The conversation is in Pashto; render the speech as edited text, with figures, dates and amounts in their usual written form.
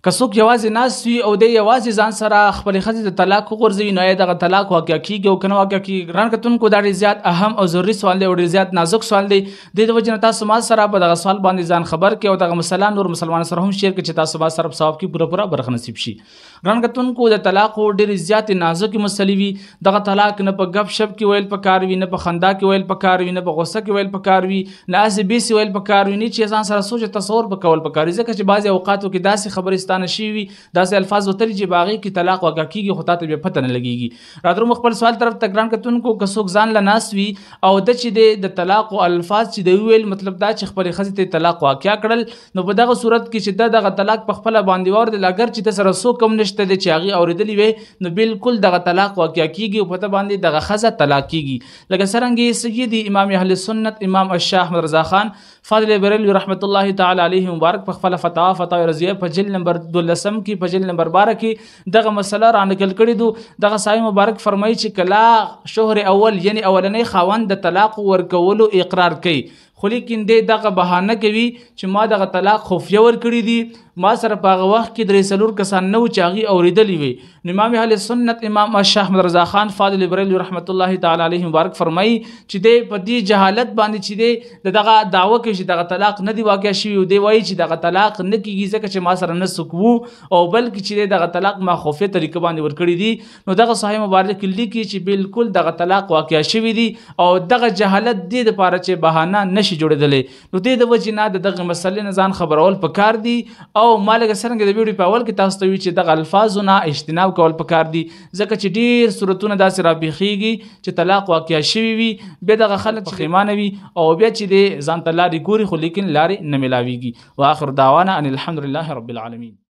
که څوک یوازې ناست وي او دی یوازې ځان سره خپلې ښځې ته طلاق وغورځوي، نو آیا دغه طلاق واقع کیږي او که نه واقع کیږي؟ ګران کتونکو، دا ډېر زیات اهم او ضروري سوال دی او ډېر زیات نازک سوال دی. دې د وجې نه تاسو ما سره په دغه سوال باندې ځان خبر کړئ او دغه مسله نور مسلمانانو سره هم شیر کړئ چې تاسو ما سره په ثواب کې پوره پوره برخه نصیب شي. ګران کتونکو، د طلاقو ډېرې زیاتې نازکې مسلې وي. دغه طلاق نه په ګپ شپ کې ویل پکار وي، نه په خندا کې ویل پکار وي، نه په غوسه کې ویل پکار وي، نه هسې بېسې ویل پکار وي، نه چې ځان سره سوچ تصور په کول پکار وي. ځکه چې بعضې اوقاتو کې داسې خبرې ستانه شوي وي، داسې الفاظ وتلي چې په هغې کې طلاق واقع کیږي، خو تاته بیا پته نه لګیږي. راتلو خپل سوال طرف ته. ګران کتونکو، که څوک ځان له ناست وي او د چې دی د طلاق الفاظ چې دی وویل، مطلب دا چې خپلې ښځې ته طلاق واقع کړل، نو په دغه صورت کې چې دغه طلاق په خپله باندې واورېدل، اګر چې د سره څوک هم نشته دی چې هغې اورېدلي وي، نو بالکل دغه طلاق واقع کیږي او په ده باندې دغه ښځه طلاق کیږي. لکه څرنګه سیدي امام اهل سنت امام الشاه احمد رضا خان فاضل بریلوي رحمت الله تعالی علیه مبارک په خپله فتاوا فتاوی رضویه په جلد نمبر 12 کې په جلد نمبر 12 کې دغه مسله را نقل کړې دو. دغه صاحب مبارک فرمایي چې کله شهر اول یعنی اولنی خاوند د طلاق ورکولو اقرار کوي، خو لیکن دی دغه بهانه کوي چې ما دغه طلاق خفیه ورکړي دي، ما سره په هغه وخت کې درې څلور کسان نه وو چې هغوی اورېدلي وي. نو امام اهل سنت امام شاه احمد رضا خان فاضل بریلوي رحمت الله تعالی علیه مبارک فرمایي چې دی په دې جهالت باندې چې دی د دغه دعوه کوي چې دغه طلاق نه دی واقع شوی، او دی وایي چې دغه طلاق نه کیږي ځکه چې ما سره نه څوک وو، او بلکې چې دی دغه طلاق ما خفیه طریقه باندې ورکړي دي. نو دغه صحیح مبارک لیکي چې بالکل دغه طلاق واقع شوی دی او دغه جهالت دې دپاره چې بهانه نشي جوړېدلی. نو دې د وجې نه د دغه مسلې نه ځان خبرول پکار دي. او ما لږه څرنګه د ویډیو په اول کې تاسو ته وی چې دغه الفاظو نه اجتناب کول پکار دي، ځکه چې ډېر صورتونه داسې راپېښېږي چې طلاق واقع شوي وي، بیا دغه خلک پښیمانه وي او بیا چې دی ځان ته لارې ګوري، خو لیکن لارې نه میلاویږي. واخر دعوانا ان الحمدلله رب العالمین.